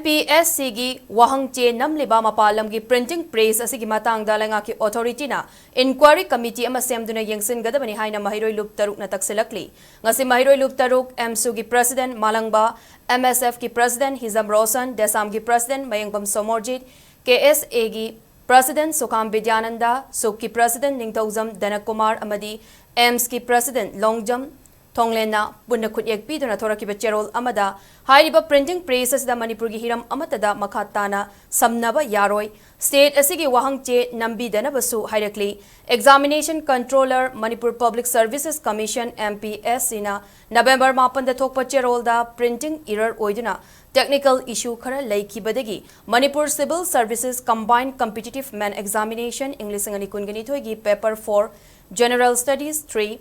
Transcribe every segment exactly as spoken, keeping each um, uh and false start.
P S ꯁꯤꯒꯤ ꯋꯥꯍꯪ ꯆꯦ ꯅꯝꯂꯤꯕ ꯃꯄꯥꯟ ꯂꯝꯒꯤ printing press ꯑꯁꯤꯒꯤ ꯃꯇꯥꯡꯗ ꯂꯩꯉꯥꯛꯀꯤ authorityꯅ inquiry committee ꯑꯃ ꯁꯦꯝꯗꯨꯅ ꯌꯦꯡꯁꯤꯟꯒꯗꯕꯅꯤ ꯍꯥꯏꯅ ꯃꯍꯩꯔꯣꯏ ꯂꯨꯞ ꯇꯔꯨꯛꯅ ꯇꯛꯁꯤꯜꯂꯛꯂꯤ꯫ ꯉꯁꯤ ꯃꯍꯩꯔꯣꯏ ꯂꯨꯞ ꯇꯔꯨꯛ, ꯑꯦꯝꯁꯨꯒꯤ president ꯃꯥꯂꯪꯕ, ꯑꯦꯝ ꯑꯦꯁ ꯑꯦꯐꯀꯤ president ꯍꯤꯖꯝ ꯔꯣꯁꯟ, ꯗꯦꯁꯥꯝꯒꯤ president ꯃꯌꯦꯡꯕꯝ ꯁꯣꯃꯣꯔꯖꯤꯠ, ꯀꯦ ꯑꯦꯁ ꯑꯦꯒꯤ president ꯁꯣꯈꯥꯝ ꯕꯤꯗ꯭ꯌꯥꯅꯟꯗ, ꯁꯨꯛꯀꯤ president ꯅꯤꯡꯊꯧꯖꯝ ꯗꯅꯀꯨꯃꯥꯔ ꯑꯃꯗꯤ ꯑꯦꯝꯁꯀꯤ president ꯂꯣꯡꯖꯝ ꯊꯣꯡꯂꯦꯟꯅ ꯄꯨꯟꯅ ꯈꯨꯠꯌꯦꯛ ꯄꯤꯗꯨꯅ ꯊꯣꯔꯛꯈꯤꯕ ꯆꯦꯔꯣꯜ ꯑꯃꯗ, ꯍꯥꯏꯔꯤꯕ printing press ꯑꯁꯤꯗ ꯃꯅꯤꯄꯨꯔꯒꯤ ꯍꯤꯔꯝ ꯑꯃꯠꯇꯗ ꯃꯈꯥ ꯇꯥꯅ ꯁꯝꯅꯕ ꯌꯥꯔꯣꯏ, state ꯑꯁꯤꯒꯤ ꯋꯥꯍꯪ ꯆꯦ ꯅꯝꯕꯤꯗꯅꯕꯁꯨ ꯍꯥꯏꯔꯛꯂꯤ꯫ Examination Controller, Manipur Public Services Commission, M P S Cꯅ ꯅꯕꯦꯝꯕꯔ ꯃꯥꯄꯟꯗ ꯊꯣꯛꯄ ꯆꯦꯔꯣꯜꯗ printing error ꯑꯣꯏꯗꯨꯅ technical issue ꯈꯔ ꯂꯩꯈꯤꯕꯗꯒꯤ Manipur Civil Services Combined Competitive Men Examination ꯏꯪ ꯂꯤꯁꯤꯡ ꯑꯅꯤ ꯀꯨꯟꯒ ꯅꯤꯊꯣꯏꯒꯤ paper four General Studies three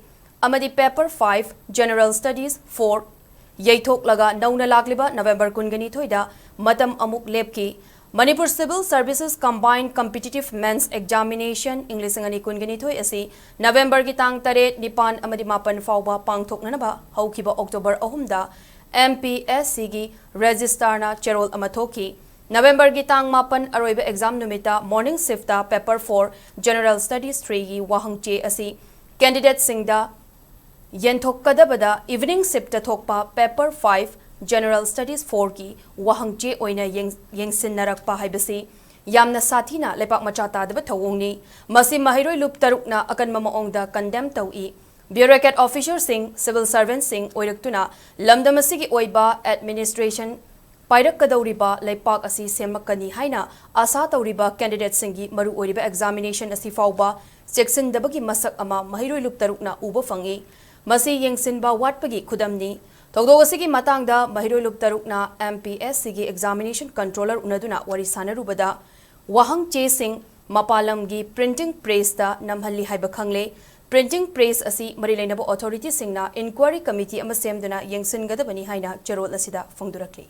ꯑꯃꯗꯤ paper five General Studies four ꯌꯩꯊꯣꯛꯂꯒ ꯅꯧꯅ ꯂꯥꯛꯂꯤꯕ ꯅꯕꯦꯝꯕꯔ ꯀꯨꯟꯒ ꯅꯤꯊꯣꯏꯗ ꯃꯇꯝ ꯑꯃꯨꯛ ꯂꯦꯞꯈꯤ꯫ Manipur Civil Services Combined Competitive Men's Examination ꯏꯪ ꯂꯤꯁꯤꯡ ꯑꯅꯤ ꯀꯨꯟꯒ ꯅꯤꯊꯣꯏ ꯑꯁꯤ ꯅꯕꯦꯝꯕꯔꯒꯤ ꯇꯥꯡ ꯇꯔꯦꯠ, ꯅꯤꯄꯥꯟ ꯑꯃꯗꯤ ꯃꯥꯄꯟ ꯐꯥꯎꯕ ꯄꯥꯡꯊꯣꯛꯅꯅꯕ ꯍꯧꯈꯤꯕ ꯑꯣꯛꯇꯣꯕꯔ ꯑꯍꯨꯝꯗ M P S Cꯒꯤ registrarꯅ ꯆꯦꯔꯣꯜ ꯑꯃ ꯊꯣꯛꯈꯤ꯫ ꯅꯕꯦꯝꯕꯔꯒꯤ ꯇꯥꯡ ꯃꯥꯄꯟ ꯑꯔꯣꯏꯕ exam ꯅꯨꯃꯤꯠꯇ morning shiftꯇ paper four General Studies threeꯒꯤ ꯋꯥꯍꯪ ꯆꯦ ꯑꯁꯤ candidateꯁꯤꯡꯗ ꯌꯦꯟꯊꯣꯛꯀꯗꯕꯗ evening shiftꯇ ꯊꯣꯛꯄ paper five General Studies fourꯒꯤ ꯋꯥꯍꯪ ꯆꯦ ꯑꯣꯏꯅ ꯌꯦꯡ-, ꯌꯦꯡꯁꯤꯟꯅꯔꯛꯄ ꯍꯥꯏꯕꯁꯤ ꯌꯥꯝꯅ ꯁꯥꯊꯤꯅ ꯂꯩꯄꯥꯛ ꯃꯆꯥ ꯇꯥꯗꯕ ꯊꯧꯑꯣꯡꯅꯤ꯫ ꯃꯁꯤ ꯃꯍꯩꯔꯣꯏ ꯂꯨꯞ ꯇꯔꯨꯛꯅ ꯑꯀꯟꯕ ꯃꯑꯣꯡꯗ condemn ꯇꯧꯏ꯫ Bureaucrat officerꯁꯤꯡ, civil servantꯁꯤꯡ ꯑꯣꯏꯔꯛꯇꯨꯅ ꯂꯝꯗꯝ ꯑꯁꯤꯒꯤ ꯑꯣꯏꯕ administration ꯄꯥꯏꯔꯛꯀꯗꯧꯔꯤꯕ ꯂꯩꯄꯥꯛ ꯑꯁꯤ ꯁꯦꯝꯂꯛꯀꯅꯤ ꯍꯥꯏꯅ ꯑꯥꯁꯥ ꯇꯧꯔꯤꯕ candidateꯁꯤꯡꯒꯤ ꯃꯔꯨꯑꯣꯏꯔꯤꯕ examination ꯑꯁꯤ ꯐꯥꯎꯕ ꯆꯦꯛꯁꯤꯟꯗꯕꯒꯤ ꯃꯁꯛ ꯑꯃ ꯃꯍꯩꯔꯣꯏ ꯂꯨꯞ ꯇꯔꯨꯛꯅ ꯎꯕ ꯐꯪꯏ꯫ ꯃꯁꯤ ꯌꯦꯡꯁꯤꯟꯕ ꯋꯥꯠꯄꯒꯤ ꯈꯨꯗꯝꯅꯤ꯫ ꯊꯧꯗꯣꯛ ꯑꯁꯤꯒꯤ ꯃꯇꯥꯡꯗ ꯃꯍꯩꯔꯣꯏ ꯂꯨꯞ ꯇꯔꯨꯛꯅ M P S Cꯒꯤ examination controller ꯎꯅꯗꯨꯅ ꯋꯥꯔꯤ ꯁꯥꯟꯅꯔꯨꯕꯗ, ꯋꯥꯍꯪ ꯆꯦꯁꯤꯡ ꯃꯄꯥꯟ ꯂꯝꯒꯤ printing pressꯇ ꯅꯝꯍꯜꯂꯤ ꯍꯥꯏꯕ ꯈꯪꯂꯦ꯫ Printing press ꯑꯁꯤ ꯃꯔꯤ ꯂꯩꯅꯕ authorityꯁꯤꯡꯅ inquiry committee ꯑꯃ ꯁꯦꯝꯗꯨꯅ ꯌꯦꯡꯁꯤꯟꯒꯗꯕꯅꯤ ꯍꯥꯏꯅ ꯆꯦꯔꯣꯜ ꯑꯁꯤꯗ ꯐꯣꯡꯗꯣꯔꯛꯂꯤ꯫